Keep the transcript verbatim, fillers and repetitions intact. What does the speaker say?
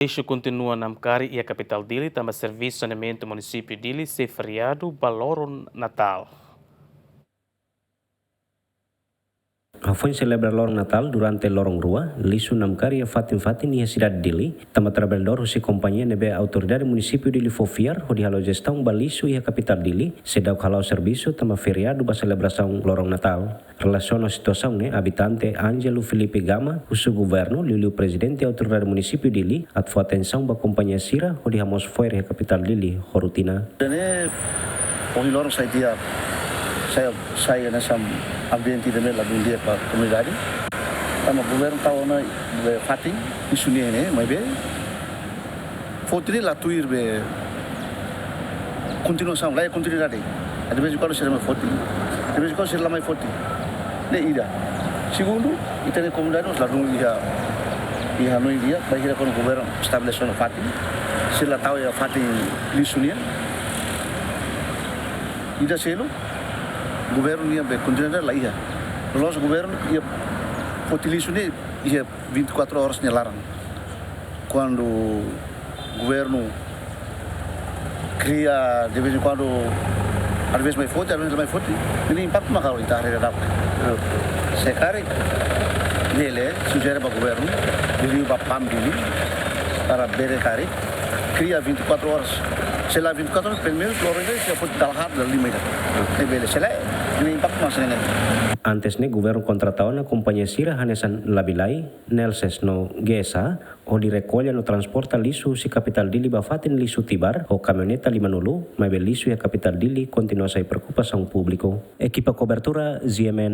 Lixu kontinua namkari iha kapitál Dili, tanba servisu saneamentu munisípiu Dili sei feriadu ba loron Natál. Hafoin selebra loron Natál durante loron rua, lixu namkari iha fatin-fatin iha sidade Dili, tanba traballadór husi kompañia ne'ebé autoridade munisípiu Dili fó fiar hodi halo jestaun ba lixu iha kapitál Dili, seidauk hala'o servisu tanba feriadu ba selebrasaun loron Natál. Relasiona situasaun ne'e, abitante Ângelo Filipe Gama husu governu, liuliu prezidente autoridade munisípiu Dili, atu fó atensaun ba kompañia sira hodi hamoos fo'er iha kapitál Dili ho rotina. Ne'e, ohin loron sai di'ak, sai, sai hanesan ambiente ida ne'ebé ladún di'ak ba komunidade. Tanba governu tau ona be fatin, lixu nian ne'e, maibé foti ne'e la tuir be kontinuasaun, la iha kontinuidade. De vez em quando sira mai foti, de vez em quando sira la mai foti. Ne'e ida. Segundu, ita-nia komunidade mós ladún iha, iha hanoin di'ak, bainhira kuandu governu estabelese ona fatin, sira la tau iha fatin lixu nian. Ida seluk, governu nia be kontinuidade la iha. Loloos governu iha foti lixu ne'e iha vinte e quatro horas nia laran. Kuandu governu kria, de vez em quando, às vezes mai foti, às vezes la mai foti, ne'e impaktu mak halo ita haree daudaun. Se karik bele, sujere ba governu, liuliu ba PAM Dili, para bele karik kria vinte e quatro horas. Se la vinte e quatro horas, pelo menos loron ida sei foti dala haat, dala lima ida. Ne'e bele, se lae, ne'e impaktu mak hanesan ne'e. Antes ne'e, governu kontrata ona kompañia sira hanesan Labilai, Nelses no G S A, hodi rekolla no transporta lixu husi kapitál Dili ba fatin lixu Tibar ho kamioneta lima-nulu, maibé lixu iha kapitál Dili kontinua sai preokupasaun públiku. Ekipa kobertura, G M N.